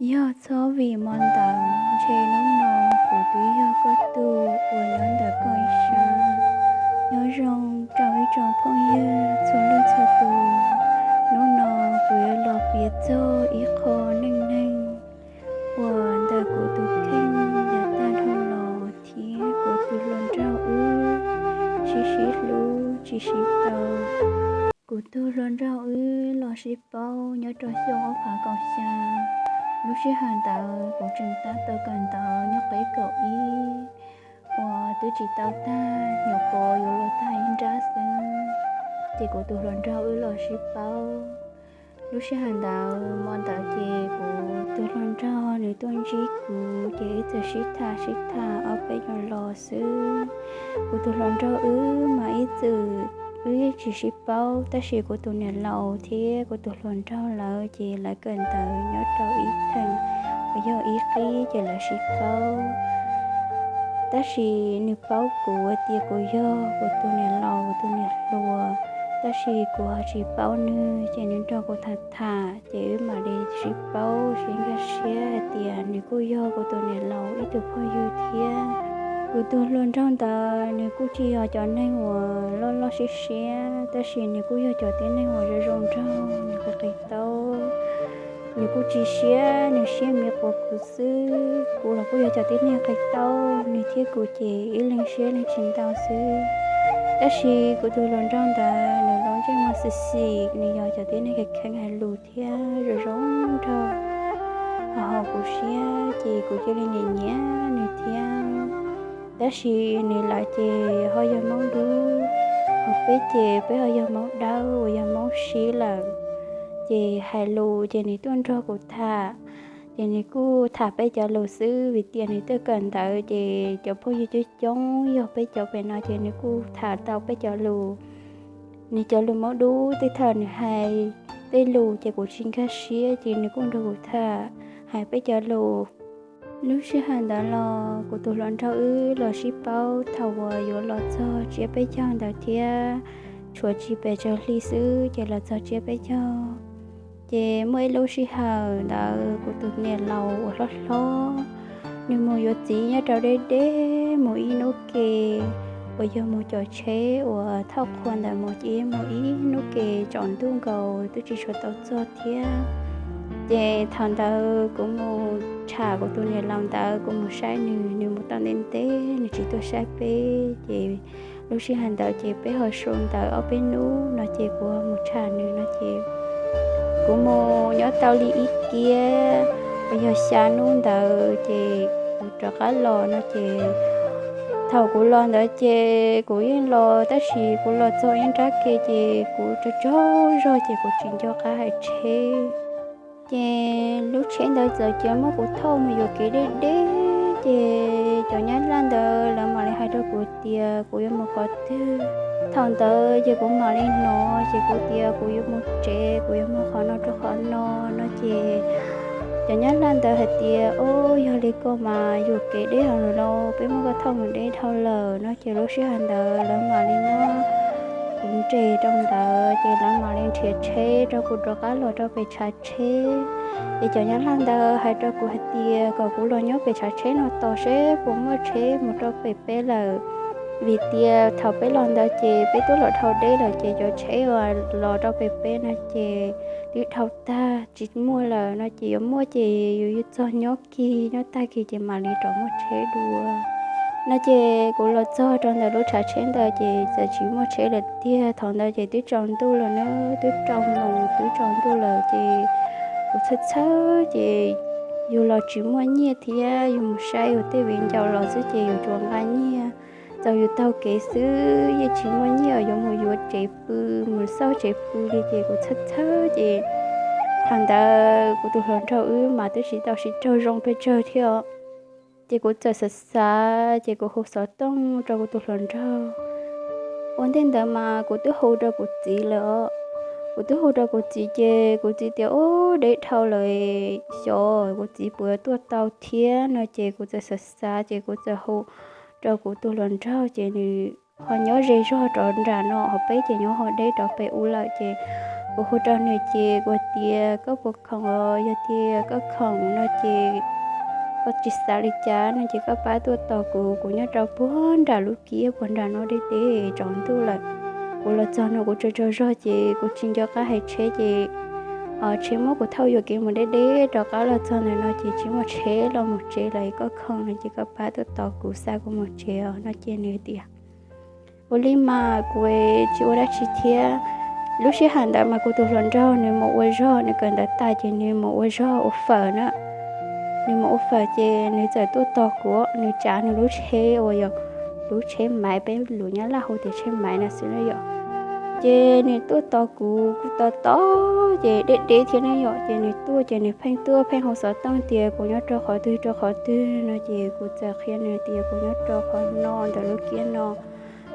Yog txhob vim mo ntawd, ntshe hnub no kuv twb yog koj tug uas nyob ntawm koj ib sab. Nyob zoo rau ib tsoom phooj ywg txhua leej txhua tus, hnub no kuv yuav los piav txog ib qho neej neeg uas ntawm kuv tus kheej yav tag dhau los thiab kuv tus hluas nraug wb sib sib hlub tsis sib tau. Kuv tus hluas nraug wb los sib paub nyob rau xyoo ob phav kaum xya. Lub sij hawm ntawd kuv tseem tab tom kawm ntawv nyob qib kaum ib uas twb tsis tau tag, nyuam qhuav yuav luag tag ib nrab xwb, ces kuv tus hluas nraug wb los sib paub. Lub sij hawm ntawd mo ntawd ces kuv tus hluas nraug nws tuaj ntsib kuv ces wb txawm sib tham sib tham ob peb nyuag lo xwb. Kuv tus hluas nraug wb mas ib txwm wb tsis sib paub, tab sis kuv tus niam laus thiab kuv tus hluas nraug lawv ces lawv kawm ntawv nyob rau ib theem uas yog ib qib ces lawv sib paub. Tab sis nws paub kuv tias kuv yog kuv tus niam laus tus niam hluas, tab sis kuv ho tsis paub nws, ces nws nrog kuv tham tham ces wb mam li sib paub sib nkag siab hais tias nws kuj yog kuv tus niam laus ib tug phooj ywg thiab. Kuv tus hluas nraug ntawd nws kuj tsis yog cov neeg uas loj loj siab siab, tab sis nws kuj yog cov tib neeg uas zoo zoo nraug, nws kuj qis taub. Nws kuj tsis siab, nws siab miv quas kuv xwb. Kuv los kuj yog cov tib neeg qis taub, nws thiab kuv ces ib leeg siab leej tsis ntau xwb. Tab sis kuv tus hluas nraug ntawd nws los ntsej muag xim xim, nws yog cov tib neeg kheev kheev hais lus thiab zoo zoo nraug. Ho hauv kuv siab ces kuv cia li nyiam nyiam nws thiab. Tab sis nws lawv ces ho yog Hmoob Dub, ho peb ces peb ho yog Hmoob Dawb uas yog Hmoob Sib lawm. Ces hais lus ces nws tuaj nrog kuv tham, ces nws kuj tham peb cov lus xwb vim tias nws twb kawm ntawv ces cov phooj ywg coob coob yog peb cov pem no ces nws kuj tham tau peb cov lus. Nws cov lus Hmoob Dub tej thaum nws hais tej lus ces kuv tsis nkag siab ces nws kuj nrog kuv tham hais peb cov lus. Lub sij hawm ntawd los kuv tus hluas nraug wb los sib paub thaum uas yuav los txog tsiab peb caug ntawd thiab, tshuav tsis pes tsawg hli xwb ces los txog tsiab peb caug. Ces muaj ib lub sij hawm ntawd kuv tus niam laus uas hlob hlob, nws mus yuav txiv nyob rau deb deb mus ib hnub ke uas yog mus cov tsheb uas thauj qhua ntawd mus ces mus ib hnub ke tsaus ntuj nkaus twb tsis tshua tau txog thiab. Ces thaum ntawd kuv mus tsham kuv tus niam laus ntawd, kuv mus saib nws, nws mus tau ntev ntev nws tsis tuaj saib peb ces lub sij hawm ntawd ces peb ho su ntawv ob peb hnub no ces kuv mus tsham nws no ces kuv mus nyob tau li ib kiab uas yog xya hnub ntawd ces kuv rov qab los no ces thaum kuv los ntawd ces kuv yeej los tab sis kuv los txog ib nrab ke ces kuv tsaug tsaug zog ces kuv tsis nco qab hais tsheb. Ces lub tsheb ntawd txawm cia muab kuv thauj mus yuam kev deb deb ces cov nyab laj ntawd lawv mam li hais rau kuv tias kuv yuav mus qhov twg. Thaum ntawd ces kuv mam li hnov ces kuv tias kuv yuav mus tsev, kuv yuav mus qhov no rau qhov no no ces cov nyab laj ntawd hais tias, Ob, yog li koj mas yuam kev deb heev lawm lauj, peb muab koj thauj mus deb dhau lawm no ces lub sij hawm ntawd lawv mam li muab kuv nres rau ntawd ces lawv mam li nrhiav tsheb rau kuv rov qab los rau pem tshav tsheb. Ces cov nyab laj ntawd hais rau kuv hais tias kom kuv los nyob pem tshav tsheb no tos seb puas muaj tsheb mus rau pem peb lawm, vim tias thaum peb los ntawd ces peb twb los dhau deb lawm ces cov tsheb uas los rau pem peb no ces twb dhau tag tsis muaj lawm no ces yuav muaj ces yus yuav txog nyob kis nyob tag kis ces mam li rov muaj tsheb dua no ces kuv los txog rau ntawm lub tshav tsheb ntawd ces txawm tsis muaj tsheb lawm tiag. Thaum ntawd ces twb tsaus ntuj lawm na, twb rau moos twb tsaus ntuj lawm ces kuv txhawj txhawj ces yus los tsis muaj nyiaj thiab, yus mus saib yus tej viv ncaus los xwb ces yus tsuas nqa nyiaj, txaus yus taug kev xwb yeej tsis muaj nyiaj yuav mus yuav tsev pw, mus xauj tsev pw li ces kuv txhawj txhawj ces thaum ntawd kuv tus hluas nraug wb mas twb tsis tau sib raug zoo pes tsawg thiab os. Ces kuv txawm xav xav ces kuv hu xov tooj rau kuv tus hluas nraug. Ua ntej ntawd mas kuv twb hu rau kuv txiv lawm os. Kuv twb hu rau kuv txiv ces kuv txiv tias, Ub, deb dhau lawm, xyov kuv txiv puas tuaj tau thiab no ces kuv txawm xav xav ces kuv txawm hu rau kuv tus hluas nraug ces nws ho nyob ze zog rov nram no, ho peb ces nyob ho deb rov pem ub lawm ces Kuv hu rau nws ces kuv tias koj puas khoom os, yog tias koj khoom no ces koj tsis xav li cas no ces koj pab tuaj tos kuv, kuv nyob rau puag nram lub kiab puag nram no deb deb tsaus ntuj lawm. Kuv los txog no kuv tsaug tsaug zog ces kuv tsis nco qab hais tsheb ces tsheb muab kuv thauj yuam kev mus deb deb rov qab los txog ntawm no ces tsis muaj tsheb los mus tsev lawm, koj khoom no ces koj pab tuaj tos kuv xa kuv mus tsev os no ces nws tias ua li mas kuv tsis ua dab tsi thiab. Lub sij hawm ntawd mas kuv tus hluas nraug nws mus ua zog, nws kawm ntawv tas ces nws mus ua zog ua fawm na. Nws mus ua fawm ces nws txawm tuaj tos kuv, nws tsav nws lub tsheb uas yog lub tsheb maiv, peb lus Nyab Laj hu tias tsheb maiv na xwb na yom. Ces nws tuaj tos kuv, kuv tos tos ces deb deb thiab na yom, ces nws tuaj ces nws pheej tuaj pheej hu xov tooj tias kuv nyob rau qhov twg rau qhov twg no ces kuv txawm qhia nws tias kuv nyob rau qhov no ntawm lub kiab no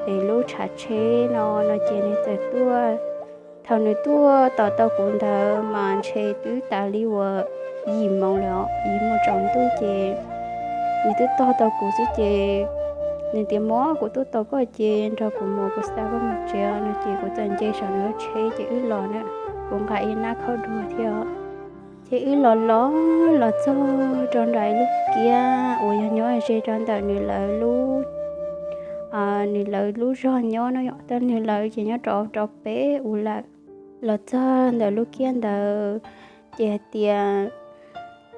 es lub tshav tsheb no no ces nws txawm tuaj. Thaum nws tuaj tos tau kuv ntawd mas ntshe twb tas li uas yim moos lawm, yim moos tsaus ntuj ces nws twb tos tau kuv xwb ces nws tias mog, kuv tuaj tos koj ces nrog kuv mus, kuv xa koj mus tsev no ces kuv txawm nce saum nws lub tsheb ces wb los na, kuv nqa ib nab khaub dua thiab. Ces wb los los los txog rau nram lub kiab uas yog nyob ze rau ntawm nws lawv lub, nws lawv lub zog nyob no yom, tab nws lawv ces nyob rau rau pem u lawm. Los txog ntawm lub kiab ntawd ces hais tias,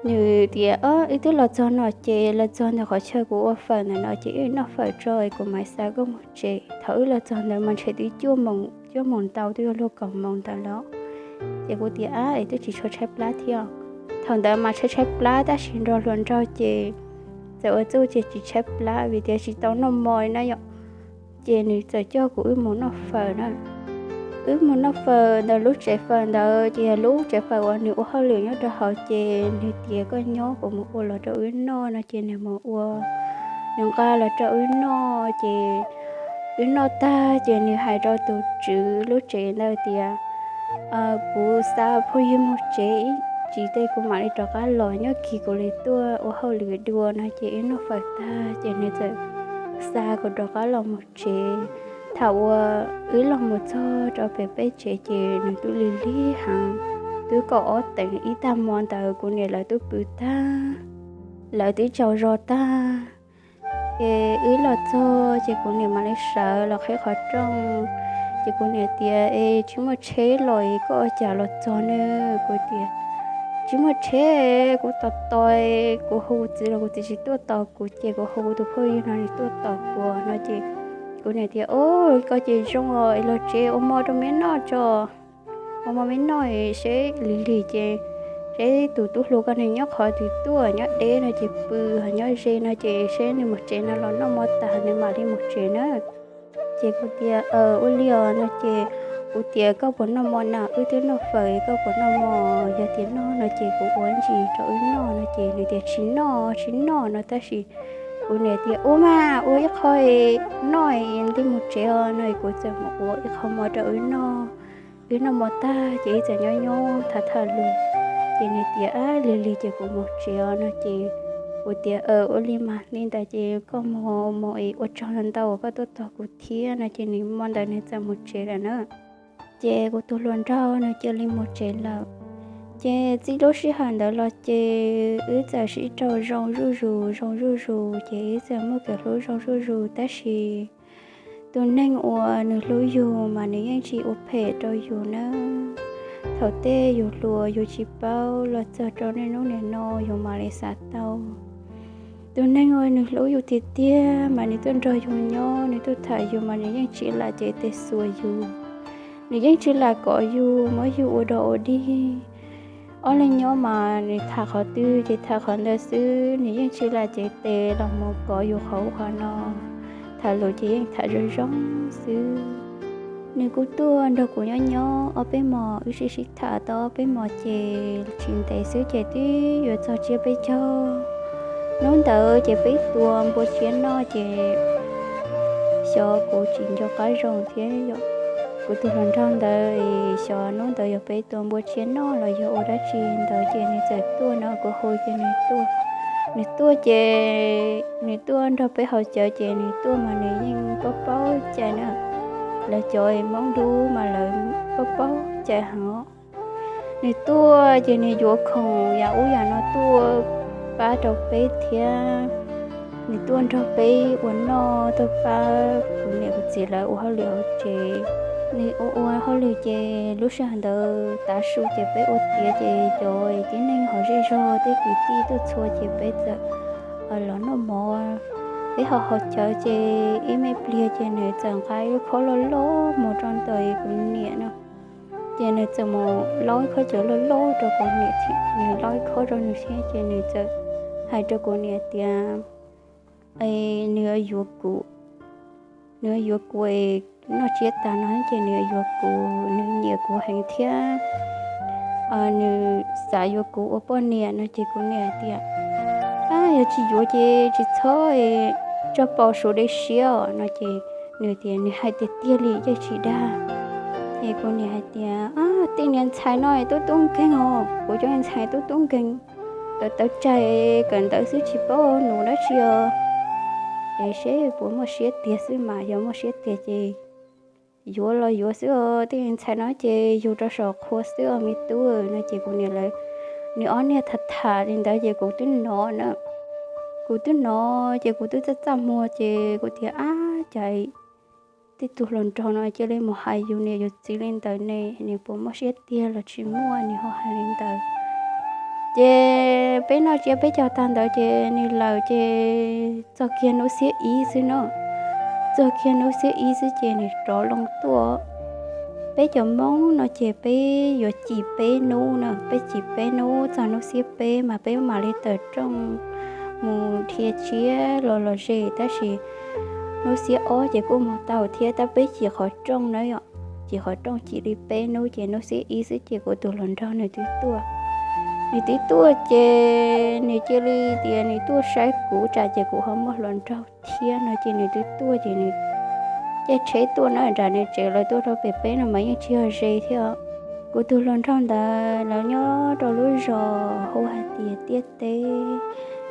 nws tias o wb twb los txog no ces los txog ntawm qhov chaw kuv ua fawm ntawm no ces wb noj fawm tso es kuv mam xa koj mus tsev. Thaum wb los txog ntawd mas ntshe twb cuaj moos, cuaj moos ntau twb yuav luag kaum moos ntawd lawm. Ces kuv tias ab es twb tsis tshua tshaib plab thiab. Thaum ntawd mas tshaib tshaib plab tab sis nrog hluas nraug ces txawm ua txuj ces tsis tshaib plab vim tias tsis tau noj mov li na yom. Ces nws txawm coj kuv wb mus noj fawm na. Wb mus noj fawm ntawm lub tsev fawm ntawd ces yog lub tsev fawm uas nws ua hauj lwm nyob rau hauv ces nws tias koj nyob kuv mus ua los rau wb noj no ces nws mus ua, nws nqa los rau wb noj ces wb noj tag ces nws hais rau tus tswv lub tsev ntawd tias kuv xa phooj ywg mus tsev ib tsam tej kuv mam li rov qab los, nyob kis kuv li tuaj ua hauj lwm dua no ces wb noj fawm tag ces nws txawm xa kuv rov qab los mus tsev. Thaum uas wb los mus txog rau pem peb tsev ces nws twb lig lig heev, twb kaum ob teev ib tag hmo ntawd kuv niam lawv twb pw tag, lawv twb tsaug zog tag. Ces wb los txog ces kuv niam mam li sawv los qhib qhov rooj. Ces kuv niam tias es tsis muaj tsheb los es koj ua cas los txog ne? Kuv tias tsis muaj tsheb, kuv tos tos, kuv hu kuv txiv los kuv txiv tsis tuaj tos kuv ces kuv hu kuv tus phooj ywg no nws tuaj tos kuv no ces kuv niam tias o, koj ces zoo os, es los tsev ua hmo rau me noj tso, ua hmo me noj seb lig lig ces seb tus tub hluas koj nws nyob qhov twg tuaj, nyob deb no ces pw, nyob ze no ces seb nws mus tsev no los noj hmo tas nws mam li mus tsev na. Ces kuv tias ua li os no ces kuv tias koj puas noj hmo na, wb twb noj fawm, koj puas noj hmo, yog tias noj no ces kuv ua ntsis rau wb noj no ces nws tias tsis noj tsis noj no tab sis kuv niam tias ua mas ua ib qho noj li mus tsev os no kuv txawm mus ua ib qho hmo rau wb noj. Wb noj hmo tag ces wb txawm nyob nyob tham tham lus ces nws tias lig lig ces kuv mus tsev os no ces kuv tias ua li mas li ntawd ces koj mus mus es ua tsaug ntau uas koj tuaj tos kuv thiab no ces nws hmo ntawd nws txawm mus tsev lawm na. Ces kuv tus hluas nraug nws cia li mus tsev lawm. Ces txij lub sij hawm ntawd los ces wb txawm sib raug zoo zuj zus zoo zuj zus ces wb txawm muaj kev hlub zoo zuj zus tab sis tus neeg uas nws hlub yus mas nws yeej tsis ua phem rau yus nawb. Thaum tej yus hluas yus tsis paub, los txog rau niaj hnub nim no yus mam li xav tau. Tus neeg uas nws hlub yus tiag tiag mas nws tuaj nrog yus nyob, nws tuaj tham yus mas nws yeej tsis lam cev tes xuas yus, nws yeej tsis lam kov yus muab yus ua dog ua dig. Ob leeg nyob mas nws tham qhov twg ces tham qhov ntawd xwb, nws yeej tsis lam cev tes los mus kov yus qhov ub qhov no. Tham lus ces yeej tham zoo zoo xwb. Nws kuj tuaj nrog kuv nyob nyob ob peb hmos, wb sib sib tham tau ob peb hmos ces tsis ntev xwb ces twb yuav txog tsiab peb caug. Hnub ntawd ces peb tua npua tsiab noj ces xyov kuv tsis nco qab zoo thiab yom. Kuv tus hluas nraug ntawd xyov hnub ntawd yog peb tua npua tsiab noj los yog ua dab tsi ntawd ces nws txawm tuaj no kuv hu ces nws tuaj. Nws tuaj ces nws tuaj nrog peb haus cawv ces nws tuaj mas nws yeej paub paub cai na. Lawv cov Hmoob dub mas lawv paub paub cai heev. Nws tuaj ces nws yuav khoom yam ub yam no tuaj pab rau peb thiab. Nws tuaj nrog peb ua noj, tuaj pab kuv niam kuv txiv lawv ua hauj lwm hauv tsev. Nws ua ua hauj lwm ces lub sij hawm ntawd tav su ces peb ua tiav ces cov tib neeg hauv zej zog tej kwv tij tuaj txhua ces peb txawm los noj mov. Peb ho haus cawv ces ib me pliag ces nws txawm nqa ib lub khob loj loj mus rau ntawm kuv niam no. Ces nws txawm mus laub ib khob cawv loj loj rau kuv niam, nws laub ib khob rau nws thiab ces nws txawm hais rau kuv niam tias nws yuav kuv, nws yuav kuv es noj tsiab tas no ces nws yuav kuv, nws nyiam kuv heev thiab nws xav yuav kuv ua poj niam no ces kuv niam tias, Ab, yog tsis yuav ces tsis txhob tso paus suav dej siab os no ces nws tias nws hais tiag tiag li yeej tsis dag. Ces kuv niam hais tias, Tej niag ntxhais no tub tub nkeeg os, kuv cov niag ntxhais tub tub nkeeg, tawv tawv tsag kawm ntawv xwb tsis paub nus dab tsi os. Es seb puas muaj siab tiag xwb mas, yog muaj siab tiag ces yuav los yuav xwb os, tej niag ntxhais no ces yug rau saum qhua xwb os me tub no ces kuv niam lawv, nws ob niag tham tham li ntawd ces kuv twb hnov na. Kuv twb hnov ces kuv twb txaj txaj muag ces kuv tias, Ab, cas tej tug hluas nraug no cia li mus hais yus niam yus txiv li ntawd ne, nws puas muaj siab tiag los tsis muaj nws ho hais li ntawd. Ces peb noj tsiab peb caug tag ntawd ces nws lawm ces txog kiag hnub xiab ib xwb no, txog kiag hnub xiab ib xwb ces nws rov loo tuaj. Peb cov Hmoob no ces peb yuav cim peb hnub na, peb cim peb hnub txog hnub xiab peb mas peb mam li tawm rooj mus dhia tsiab los los ze, tab sis hnub xiab ob ces kuj mus tau thiab, tab peb cim qhov rooj na yom, cim qhov rooj cim li peb hnub ces hnub xiab ib xwb ces kuv tus hluas nraug nws twb tuaj. Nws twb tuaj ces nws cia li tias nws tuaj saib kuv tsam ces kuv ho muaj hluas nraug thiab no ces nws twb tuaj ces nws caij tsheb tuaj na, nram nws tsev lawv tuaj rau pem peb no mas yeej tsis yog ze thiab. Kuv tus hluas nraug ntawd lawv nyob rau lub zos hu hais tias Tiaj Teb.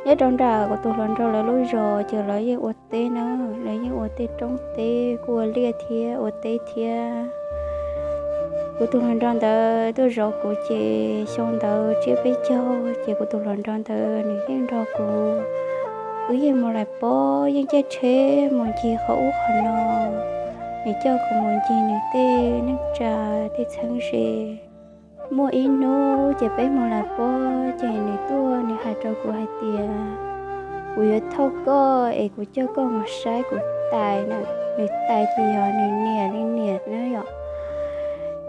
Nyob rau nram kuv tus hluas nraug lawv lub zos ces lawv yeej ua teb na, lawv yeej ua tej roob teb kuj ua liaj thiab ua teb thiab. Kuv tus hluas nraug ntawd tuaj zov kuv ces xyoo ntawd tsiab peb caug ces kuv tus hluas nraug ntawd nws yeej nrog kuv, wb yeej mus lais pob, yeej caij tsheb mus ncig qhov ub qhov no, nws coj kuv mus ncig nws tej neej tsa tej txheeb ze. Muaj ib hnub ces peb mus lais pob ces nws tuaj nws hais rau kuv hais tias, Kuv yuav thauj koj es kuv coj koj mus saib kuv tais na. Nws tais ces yog nws niam li niam na yom.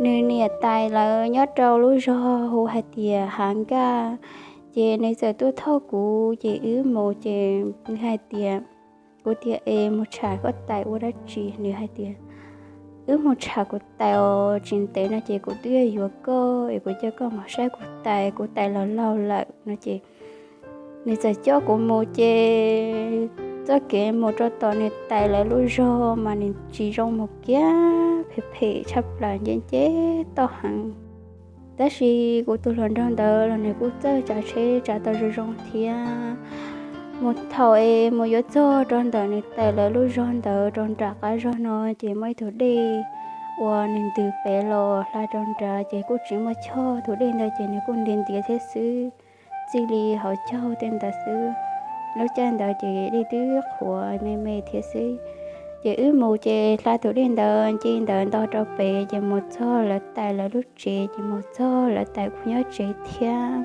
Nws niam tais lawv nyob rau lub zog hu hais tias Hav Nkaj. Ces nws txawm tuaj thauj kuv ces wb mus ces nws hais tias, kuv tias, Es mus tsham koj tais ua dab tsi? Nws hais tias, Wb mus tsham kuv tais os, tsis ntev no ces kuv twb yuav yuav koj es kuv coj koj mus saib kuv tais, kuv tais los laug lawm no ces nws txawm coj kuv mus ces txoj kev mus rau tom nws tais lawv lub zog mas nws tsis zoo mus kiag, phem phem tshaj plaws, nce nce toj heev. Tab sis kuv tus hluas nraug ntawd los nws kuj txawj tsav tsheb tsav tau zoo zoo thiab. Mus thaum es mus yuav txog rau ntawm nws tais lawv lub zog ntawd rau nram qab zog no ces muaj ib tug dej uas nws ntws pem los hla rau nrad ces kuj tsis muaj choj, tus dej ntawd ces nws kuj ntiav ntiav thiab xwb, txij li hauv caug tej ntawd xwb. Lub caij ntawd ces dej twb qhuav me me thiab xwb. Ces wb mus ces hla tus dej ntawd nce ntawd nto rau pem ces mus txog lawv tais lawv lub tsev ces mus txog lawv tais kuj nyob tsev thiab.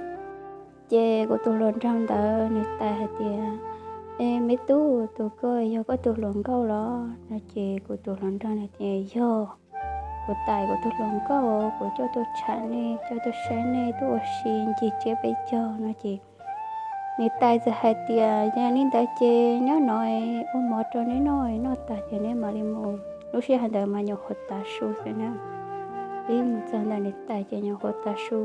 Ces kuv tus hluas nraug ntawd nws tais hais tias, E me tub, tus koj yog koj tus hluas nkauj los? No ces kuv tus hluas nraug nws tias, Yog, kuv tais kuv tus hluas nkauj, kuv coj tuaj tsham nej, coj tuaj saib nej, tuaj ua si ncig tsiab peb caug no ces nws tais txawm hais tias, Yog li ntawd ces nyob no ua mov rau neb noj, noj tas ces neb mam li mus. Lub sij hawm ntawd mas nyuam qhuav tav su xwb na, wb mus txog ntawm nws tais ces nyuam qhuav tav su.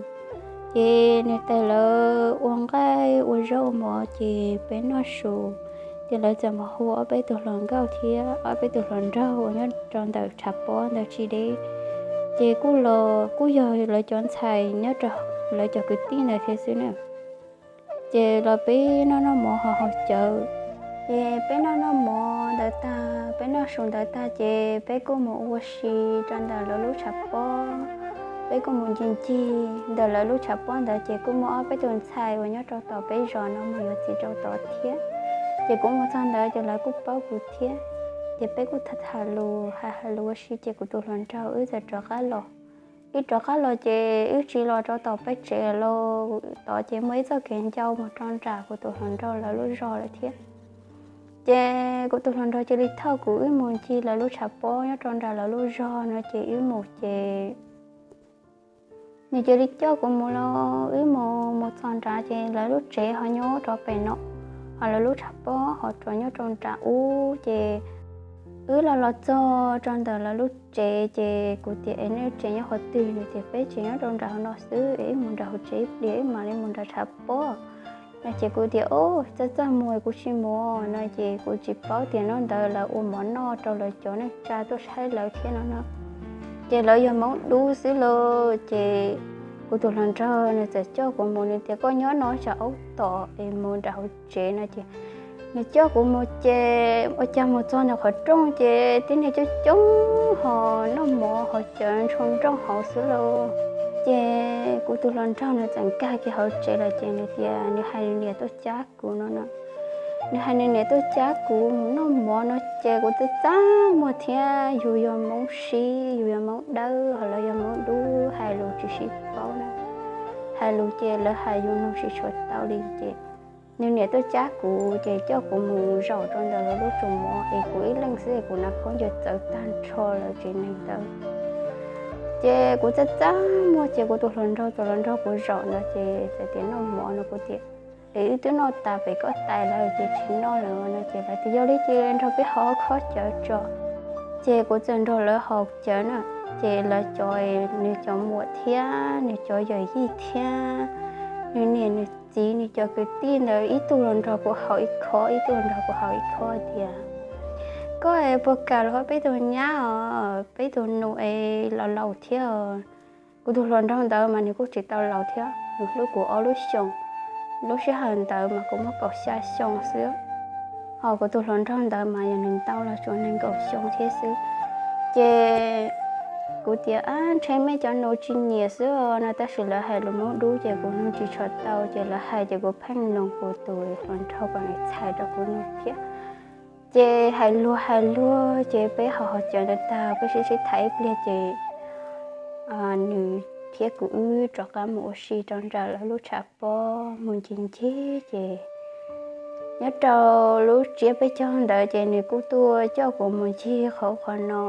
Ces nws tais lawv ua nqaij ua zaub ua mov ces peb noj su. Ces lawv txawm mus hu ob peb tus hluas nkauj thiab ob peb tus hluas nraug uas nyob rau ntawm tshav pob ntawd tsis deb, ces kuj los kuj yog lawv cov ntxhais nyob rau lawv cov kwv tij ntawd thiab xwb na. Ces los peb noj noj mov ho haus cawv. Ces peb noj noj mov ntawd tag, peb noj su ntawd tag ces peb kuj mus ua si rau ntawm lawv lub tshav pob. peb kuj mus ncig ncig ntawm lawv lub tshav pob ntawd ces kuj muaj ob peb tus ntxhais uas nyob rau tom peb zos no mus yuav txiv rau tod thiab. Ces kuv mus txog ntawd ces lawv kuj paub kuv thiab. Ces peb kuj tham tham lus hais hais lus ua si ces kuv tus hluas nraug wb txawm rov qab los. Wb rov qab los ces wb tsiv los rau tom peb tsev lawm. Tod ces muaj ib txoj kev ncau mus rau nram kuv tus hluas nraug lawv lub zos lawm thiab. Ces kuv tus hluas nraug cia li thauj kuv wb mus ncig lawv lub tshav pob nyob rau nram lawv lub zos no ces wb mus ces nws cia li coj kuv mus los wb mus mus txog nrad ces lawv lub tsev ho nyob rau pem no, ho lawv lub tshav pob ho rov nyob rau nram ub ces wb los los txog rau ntawm lawv lub tsev ces kuv tias es nej tsev nyob qhov twg? Nws tias peb tsev nyob rau nram hauv no xwb es wb mus nram hauv tsev ib pliag wb mam li mus nram tshav pob no. Ces kuv tias o, txaj txaj muag kuv tsis mus no ces kuv tsis paub tias hnub ntawd lawv ua mov noj rau lawv cov neej tsa tuaj saib lawv thiab no no. Ces lawv yog Hmoob dub xwb lauj. Ces kuv tus hluas nraug nws txawm coj kuv mus, nws tias koj nyob no tsam aub tom es mus nram hauv tsev no ces nws coj kuv mus ces ua cas mus txog ntawm qhov rooj ces tib neeg coob coob ho noj mov ho cawv ntshoo nrooj hauv xwb lauj. Ces kuv tus hluas nraug nws txawm nkag kiag hauv tsev lawm ces nws tias nws hais nws niam tuaj cab kuv no no. Nws hais nws niam tuaj cab kuv mus noj mov no ces kuv txaj txaj muag thiab, yus yog Hmoob sib, yus yog Hmoob dawb ho lawv yog Hmoob dub, hais lus tsis sib paub na. Hais lus ces lawv hais yus mloog tsis tshua tau li ces nws niam tuaj cab kuv ces coj kuv mus zaum rau ntawm lawv lub tsum mov es kuv ib leeg xwb es kuv hnav khaub ncaws txawv tag nrho lawv tsev neeg ntawd. Ces kuv txaj txaj muag ces kuv tus hluas nraug txawm los nrog kuv zaum ntawd ces txawm tias noj mov no kuv tias es wb twb noj tas pem koj tais lawm ces tsis noj lawm no ces lawv tias yog li ces nrog peb haus khob cawv tso. Ces kuv txawm nrog lawv haus cawv na. Ces lawv cov, nws cov muam thiab nws cov yawm yij thiab nws niam nws txiv nws cov kwv tij ntawd ib tug los nrog kuv haus ib khob, ib tug los nrog kuv haus ib khob tias koj es puas kam los peb tus nyab os, peb tus nus es los laus thiab. Kuv tus hluas nraug ntawd mas nws kuj tsis tau laus thiab, nws hlub kuv ob lub xyoos, lub sij hawm ntawd mas kuv muaj kaum xya xyoo xwb. Ho kuv tus hluas nraug ntawd mas yog nws ntau los tsuas nees nkaum xyoo thiab xwb. Ces kuv tias ntshe mej cov nus tsis nyiam xwb no, tab sis lawv hais lus Hmoob dub ces kuv mloog tsis tshua tau ces lawv hais ces kuv pheej mloog kuv tus hluas nraug kom nws txhais rau kuv mloog thiab. Ces hais luag hais luag ces peb haus haus cawv ntawd tag peb sib sib tham ib pliag ces nws thiab kuv wb rov qab mus ua si rau nram lawv lub tshav pob mus ncig ncig ces nyob rau lub tsiab peb caug ntawd ces nws kuj tuaj coj kuv mus ncig qhov ub qhov no.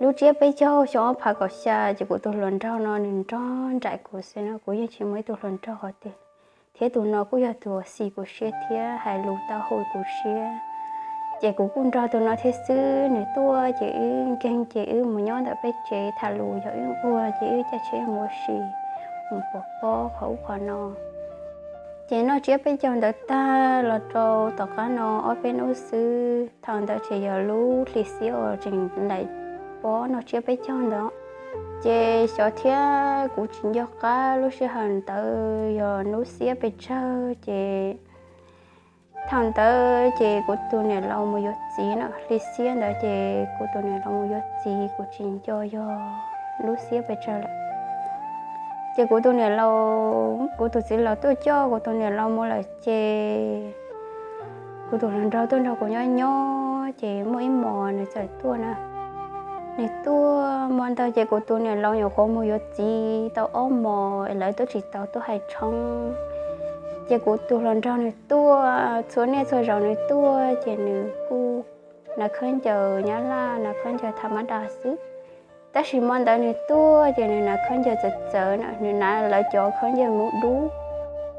Lub tsiab peb caug xyoo ob phav kaum xya ces kuv tus hluas nraug no nws nrog nraim kuv xwb no, kuv yeej tsis muaj ib tug hluas nraug qhov twg. Thiab tus no kuj yog tus uas xis kuv siab thiab hais lus tau hu kuv siab. Ces kuv kuj nrog tus no thiab xwb, nws tuaj ces wb nkeeg ces wb mus nyob ntawm peb tsev tham lus, yog wb nquag ces wb caij tsheb mus ua si, mus pov pob qhov ub qhov no. Ces noj tsiab peb caug ntawd tag los rau tom qab no ob peb hnub xwb, thaum ntawd ces yog lub hli xiab uas tseem laim pob noj tsiab peb caug ntawd. Ces xyov thiab kuv tsis nco qab lub sij hawm ntawd yog hnub xiab pes tsawg ces thaum ntawd ces kuv tus niam laus mus yuav txiv no, hli xiab ntawd ces kuv tus niam laus mus yuav txiv, kuv tsis nco yog lub xiab pes tsawg lawm. Ces kuv tus niam laus, kuv tus txiv laus tuaj coj kuv tus niam laus mus lawm ces kuv tus hluas nraug tuaj nrog kuv nyob nyob ces muaj ib hmos nws txawm tuaj na. Nws tuaj hmo ntawd ces kuv tus niam laus nyuam qhuav mus yuav txiv tau ob hmos es lawv tuaj tsis tau tuaj hais tshoob. Ces kuv tus hluas nraug nws tuaj txhua niaj txhua zaus nws tuaj ces nws kuj hnav khaub ncaws nyab laj, hnav khaub ncaws tham mab das xwb. Tab sis hmo ntawd nws tuaj ces nws hnav khaub ncaws txawv txawv na, nws hnav lawv cov khaub ncaws Hmoob dub.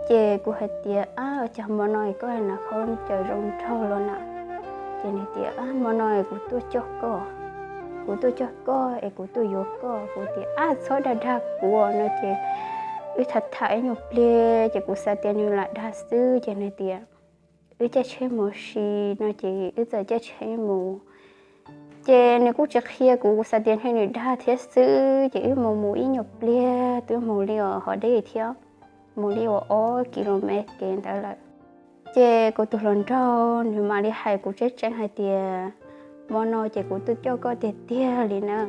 Ces kuv hais tias ab, ua cas hmo no es koj hnav khaub ncaws zoo nraug los na? Ces nws tias ab, hmo no es kuv tuaj coj koj, kuv tuaj coj koj es kuv tuaj yuav koj. Kuv tias ab, txhob dag dag kuv no. Ces wb tham tham ib nyuag pliag ces kuv xav tias nws lam dag xwb ces nws tias wb caij tsheb mus ua si no ces wb txawm caij tsheb mus. Ces nws kuj tsis qhia kuv, kuv xav tias ntshe nws dag thiab xwb ces wb mus mus ib nyuag pliag twb mus li uas hov deb thiab, mus li uas ob kis lus mev kev ntawd lawm. Ces kuv tus hluas nraug nws mam li hais kuv tseeb tseeb hais tias hmo no ces kuv tuaj coj koj tiag tiag li na.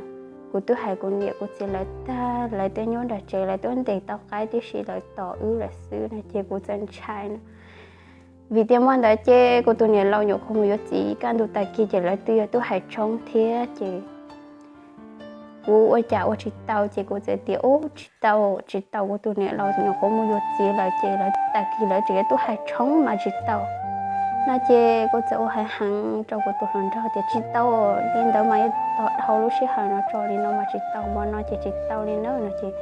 Kuv twb hais kuv niam kuv txiv lawv tag, lawv twb nyob nram tsev, lawv twb ntes tau qaib tib si lawv tos wb lawm xwb no ces kuv txawm ntshai no. Vim tias hmo ntawd ces kuv tus niam laus nyuam qhuav mus yuav txiv, kaj ntug tag kis ces lawv twb yog tuaj hais tshoob thiab ces kuv ua cas ua tsis tau ces kuv txawm tias ub tsis tau, tsis tau, kuv tus niam laus nyuam qhuav mus yuav txiv lawm ces lawv tag kis lawv tseem yuav tuaj hais tshoob mas tsis tau no ces kuv txawm ua heev heev rau kuv tus hluas nraug tias tsis tau, li ntawd mas yuav tos dhau lub sij hawm no tso, li no mas tsis tau, hmo no ces tsis tau li na no ces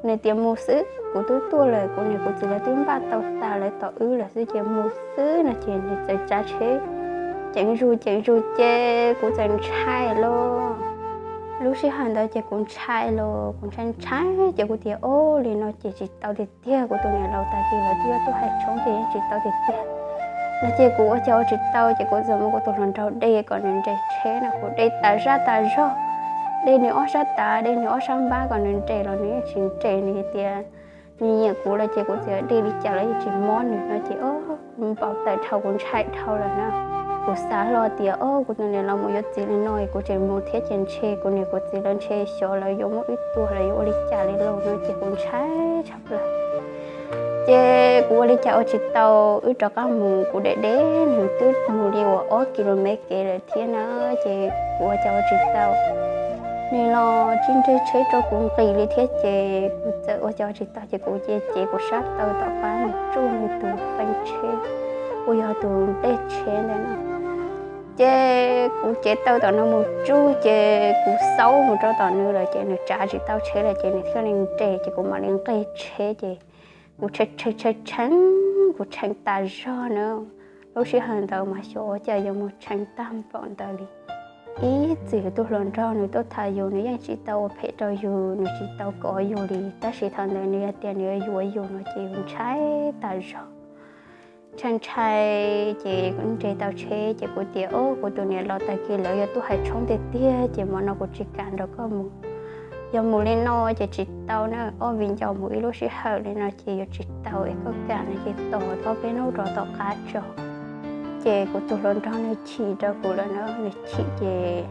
nws tias mus xwb, kuv twb tuaj lawm, kuv niam kuv txiv lawv twb npaj tau tas lawv tos wb lawm xwb ces mus xwb no ces nws txawm tsav tsheb ceev zus ceev zus ces kuv txawm ntshai los. Lub sij hawm ntawd ces kuv ntshai los kuv ntshai ntshai ces kuv tias ob li no ces tsis tau tiag tiag, kuv tus niam laus tag kis lawv twb yuav tuaj hais tshoob ces yeej tsis tau tiag tiag no ces kuv ua cas ua tsis tau ces kuv txawm muab kuv tus hluas nraug de kom nws nres tsheb no, kuv de tas zaj tas zog, de nws ob sab tav, de nws ob sab npab kom nws nres los nws yeej tsis nres, nws tias nws nyiam kuv lawm ces kuv txawm de li cas los yeej tsis mob nws no ces kuv npau taws dhau, kuv ntshai dhau lawm na. Kuv xav hlo tias ob kuv tus niam laus mus yuav txiv li no kuv tseem mus thiab ces ntshe kuv niam kuv txiv lawv ntshe xyov lawv yuav muab wb tua los yuav ua li cas li lauj no ces kuv ntshai tshaj plaws. Ces kuv ua li cas ua tsis tau, wb rov qab mus, kuv de de nws twb mus li uas ob ki lo mev kev lawm thiab na, ces kuv ua cas ua tsis tau. Nws los tsis nres tsheb rau kuv nqis li thiab ces kuv txawm ua cas ua tsis tau ces kuv cia cev kuv sab taw tom qab mus tsuj nws tus feej tsheb uas yog tus nplej tsheb ntawd na. Ces kuv cev taw tom no mus tsuj ces kuv xaub mus rau tom nws lawm ces nws tsav tsis tau tsheb lawm ces nws thiaj li nres ces kuv mam li nqis tsheb ces kuv tshee tshee tshee, kuv tshee tas zog na. Lub sij hawm ntawd mas xyov ua cas yuav mus tshee tag npaum ntawd li. Ib txwm tus hluas nraug nws tuaj tham yus nws yeej tsis tau ua phem rau yus, nws tsis tau kov yus li, tab sis thaum ntawd nws yog tias nws yuav yuav yus no ces yus ntshai tas zog. Ntshai ntshai ces nres tau tsheb ces kuv tias ob kuv tus niam laus tag kis lawv yuav tuaj hais tshoob tiag tiag ces hmo no kuv tsis kam nrog koj mus. Yog mus li no ces tsis tau na, ob viv ncaus mus ib lub sij hawm li no ces yuav tsis tau es koj kam no ces tos ob peb hnub rov tom qab tso. Ces kuv tus hluas nraug nws chim rau kuv lawm na, nws chim ces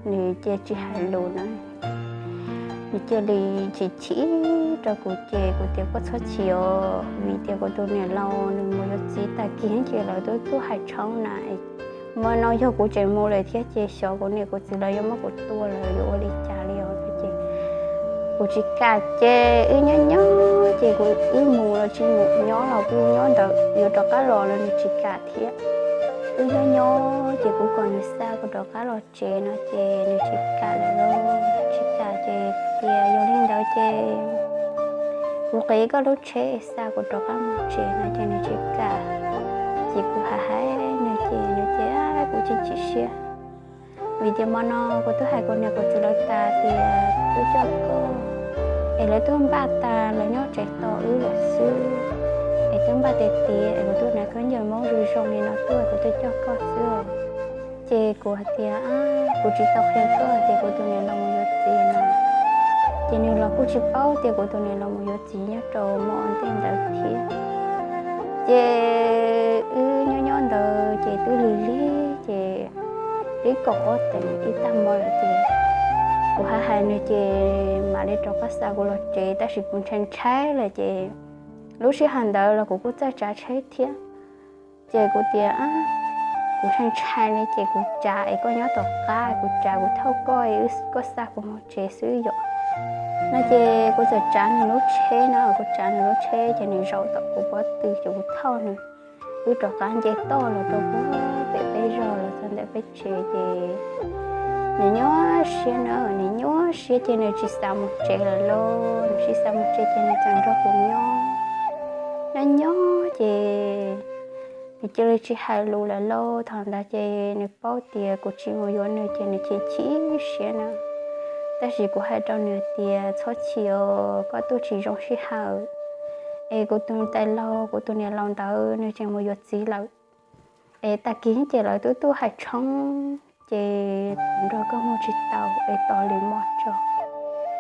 nws cia tsis hais lus na. Nws cia li chim chim rau kuv ces kuv tias koj txhob chim os, vim tias kuv tus niam laus nws mus yuav txiv tag kis ces lawv twb tuaj hais tshoob na. Hmo no yog kuv tseem mus lawm thiab ces xyov kuv niam kuv txiv lawv yuav muab kuv tua los yuav ua li cas li os no ces kuv tsis kam ces wb nyob nyob ces kuv wb mus los tsis mus, nyob los kuj nyob ntawd, yuav rov qab los los nws tsis kam thiab. Wb nyob nyob ces kuv kom nws xa kuv rov qab los tsev no ces nws tsis kam lawm lauj, tsis kam ces tias yog li ntawd ces kuv qiv koj lub tsheb xa kuv rov qab mus tsev no ces nws tsis kam. Ces kuv hais hais nws ces nws tias kuv tsis chim siab, vim tias hmo no kuv twb hais kuv niam kuv txiv lawv tas tias twb coj koj, es lawv twb npaj tas lawv nyob tsev tos wb lawm xwb, es twb npaj tias tias es kuv twb hnav khaub ncaws Hmoob zoo zoo li no tuaj, kuv twb coj koj xwb. Ces kuv hais tias kuv tsis tau qhia koj tias kuv tus niam laus mus yuav txiv no. Ces nws los kuj tsis paub tias kuv tus niam laus mus yuav txiv nyob rau hmo ntej ntawd thiab. Ces wb nyob nyob ntawd ces twb lig lig ces twb kaum ob teev ib tag hmo lawm ces kuv hais hais nws ces mam li rov qab xa kuv los tsev, tab sis kuv ntshai ntshai lawm ces lub sij hawm ntawd los kuv kuj txawj tsav tsheb thiab. Ces kuv tias kuv ntshai ntshai li ces kuv tsav es koj nyob tom qab, kuv tsav kuv thauj koj, koj xa kuv mus tsev xwb yom no. Ces kuv txawm tsav nws lub tsheb na, kuv tsav nws lub tsheb ces nws zaum tom kuv pob tw ces kuv thauj nws, wb rov qab nce toj los rau pem peb zos los txog ntawm peb tsev ces nws nyuaj siab na, nws nyuaj siab ces nws tsis xav mus tsev lawm lauj, nws tsis xav mus tsev ces nws txawm nrog kuv nyob, nyob nyob ces nws cia li tsis hais lus lawm lauj. Thaum ntawd ces nws paub tias kuv tsis mus yuav nws ces nws chim chim siab na. Tab sis kuv hais rau nws tias txhob chim os, koj tuaj tsis zoo sij hawm, es kuv tus tais laug, kuv tus niam laus ntawd nws tseem mus yuav txiv lawm, es tag kis ces lawv twb tuaj hais tshoob, ces kuv nrog koj mus tsis tau es tos lwm hmo tso.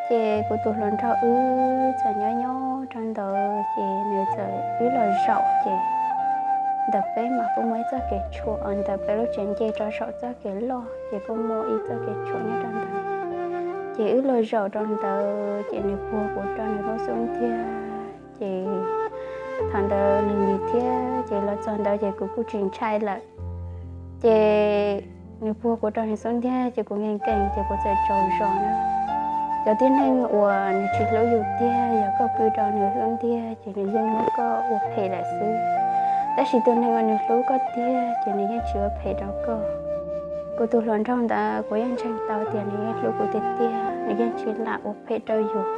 Ces kuv tus hluas nraug wb txawm nyob nyob rau ntawd ces nws txawm wb los zaum ces ntawm peb mas kuj muaj ib txoj kev tshuam, ntawm peb lub tsev nce rau saum txoj kev loj ces kuj muaj ib txoj kev tshuam nyob rau ntawd. Ces wb los zaum rau ntawd ces nws puag kuv rau nws lub xub ntiag, ces thaum ntawd nws ntxias thiab ces los txog ntawd ces kuv kuj tsis ntshai lawm. Ces nws puag kuv rau nws xub ntiag ces kuv nkees nkees ces kuv txawm tsaug zog na. Cov tib neeg uas nws tsis hlub yus tiag, yog koj pw rau nws xub ntiag ces nws yeej muab koj ua phem lawm xwb. Tab sis tus neeg uas nws hlub koj tiag ces nws yeej tsis ua phem rau koj. Kuv tus hluas nraug ntawd kuv yeej ntseeg tau tias nws yeej hlub kuv tiag tiag, nws yeej tsis lam ua phem rau yus.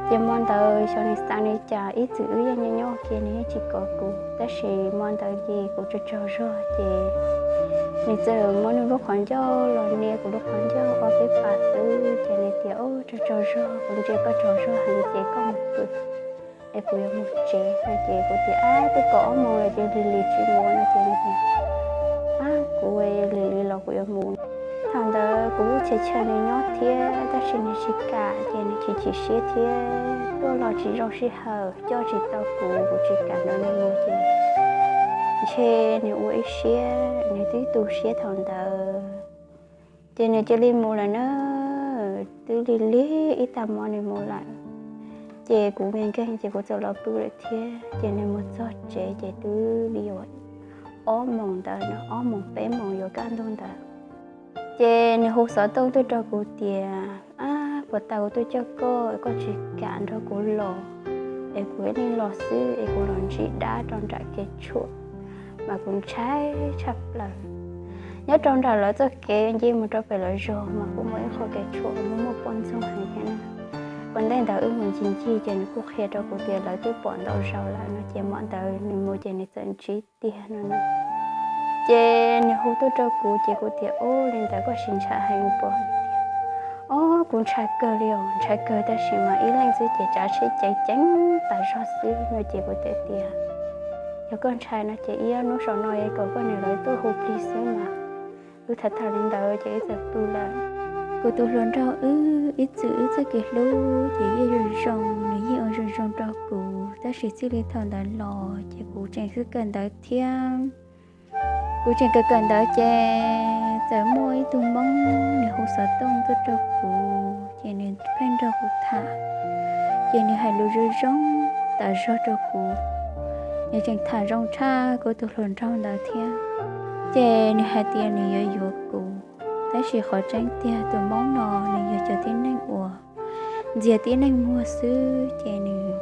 Ces hmo ntawd xyov nws xav li cas, ib txwm wb yeej nyob nyob ua ke nws yeej tsis kov kuv, tab sis hmo ntawd ces kuv tsaug tsaug zog ces nws txawm muab nws lub qhov ncauj los nias kuv lub qhov ncauj ua peb pas xwb ces nws tias, Ub, tsaug tsaug zog, kuv ntsia koj tsaug zog heev ces koj mus pw es kuv yuav mus tsev no. Ces kuv tias, Ab, twb kaum ob moos lawm ces lig lig tsis mus no. Ces nws tias, Ab, kuv lig lig los kuv yuav mus. Thaum ntawd kuv kuj chais chais nws nyob thiab tab sis nws tsis kam ces nws chim chim siab thiab tuaj los tsis zoo sij hawm, coj tsis tau kuv, kuv tsis kam nrog nws mus ces ntshe nws ua ib siab, nws twb tu siab thaum ntawd ces nws cia li mus lawm na. Twb lig lig ib tag hmo nws mus lawm. Ces kuv nkees nkees ces kuv txawm los pw lawm thiab. Ces nws mus txog tsev ces twb li uas ob moos ntawd no, ob moos peb moos yuav kaj ntug ntawd. Ces nws hu xov tooj tuaj rau kuv tias, Ab, puas tau kuv tuaj coj koj, koj tsis kam nrog kuv los es kuv ib leeg los xwb es kuv los ntsib dab rau nram kev tshuam mas kuv ntshai tshaj plaws. Nyob rau nram lawv txoj kev nce mus rau pem lawv zos mas kuj muaj ib qho kev tshuam muaj muaj poj ntxoog heev thiab na. Ua ntej ntawd wb mus ncig ncig ces nws kuj qhia rau kuv tias lawv twb pom ntau zaus lawm no ces hmo ntawd nws mus ces nws txawm ntsib tiag no na. Ces nws hu tuaj rau kuv ces kuv tias, Ub, li ntawd koj tsis ntshai heev puas? Tias, Ob, kuv ntshai kawg li os, ntshai kawg tab sis mas ib leeg xwb ces tsav tsheb ceev ceev tas zog xwb no. Ces kuv teb tias, Yog koj ntshai no ces ib ob hnub saum no es kom koj niam lawv tuaj hu plig xwb mas. Wb tham tham li ntawd ces wb txawm pw lawm. Kuv tus hluas nraug wb ib txwm wb txoj kev hlub ces yeej zoo zoo, nws yeej ua zoo zoo rau kuv, tab sis txij li thaum ntawd los ces kuv tseem xwb kawm ntawv thiab. Kuv tseem kawm kawm ntawv ces txawm muaj ib tug Hmoob nws hu xov tooj tuaj rau kuv ces nws pheej nrog kuv tham, ces nws hais lus zoo zoo tas zog rau kuv. Nws tseem tham zoo tshaj kuv tus hluas nraug ntawd thiab. Ces nws hais tias nws yuav yuav kuv, tab sis qhov tseeb tiag tus Hmoob no nws yog cov tib neeg uas ntxias tib neeg muag xwb ces nws,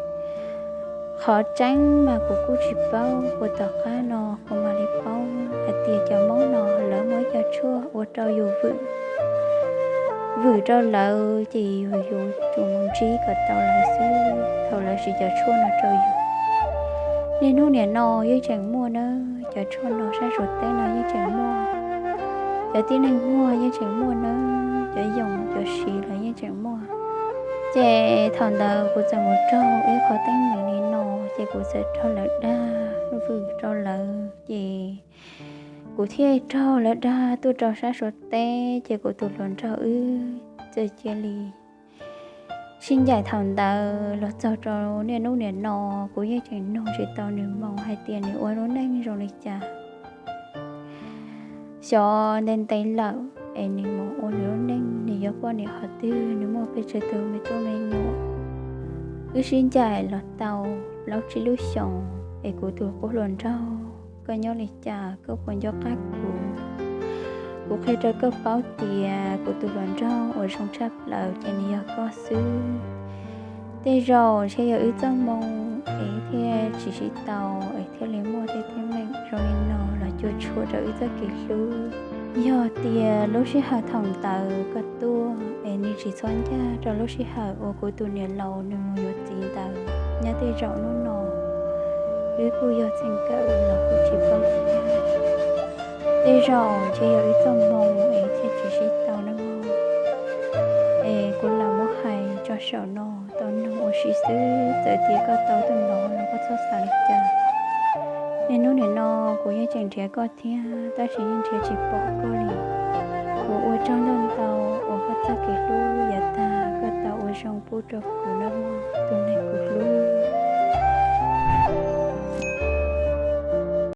qhov tseeb mas kuv kuj tsis paub, ua tom qab no kuv mam li paub hais tias cov Hmoob no lawv muaj ib co tshuaj ua rau yus vwm, vwm rau lawv ces yus yuav tsum mus ntsib kom tau lawv xwb thaum lawv siv cov tshuaj no rau yus. Niaj hnub niam no yeej tseem muaj nawb, cov tshuaj no sab Suav teb no yeej tseem muaj, cov tib neeg muag yeej tseem muaj nawb, cov yoos cov siv los yeej tseem muaj. Ces thaum ntawd kuv txawm mus raug ib qho teeb meem li no, ces kuv txawm raug lawv dag vwm rau lawv ces kuv thiaj raug lawv dag tuaj rau sab Suav teb, ces kuv tus hluas nraug wb txawm cia li sib ncaim thaum ntawd los txog rau niaj hnub niam no, kuv yeej tseem nug tsis tau nws moo hais tias nws ua lub neej zoo li cas. Xyov ntev ntev lawm es nws mus ua nws lub neej, nws yuav poj niam qhov twg, nws muaj pes tsawg tus me tub me nyuam. Wb sib ncaim los tau plaub tsib lub xyoos es kuv tus qub hluas nraug, koj nyob li cas, koj puas nco qab kuv? Kuv qhia rau koj paub tias kuv tus hluas nraug uas zoo tshaj plaws ces nws yog koj xwb. Tej zaum ntshe yog wb txoj hmoo es thiaj tsis sib tau es thiaj li muaj tej teeb meem zoo li no los cuam tshuam rau wb txoj kev hlub. Yog tias lub sij hawm thaum ntawd koj tuaj es nws tsis txhob ncaj rau lub sij hawm uas kuv tus niam laus nws mus yuav txiv ntawd, nyob tej zaum hnub no wb kuj yog txheem nkawm los kuj tsis paub thiab. Tej zaum ntshe yog wb txoj hmoo es thiaj tsis sib tau nawb mog. Es kuv lam muab hais tso saum no tau noog ua si xwb, txawm tias koj tau tuaj hnov los koj txhob xav li cas. Niaj hnub nim no kuv yeej tseem nrhiav koj thiab, tab sis yeej nrhiav tsis pom koj li. Kuv ua tsaug ntau ntau uas koj txoj kev hlub yav tag koj tau ua zoo pub rau kuv nawb mog, tus neeg kuv hlub.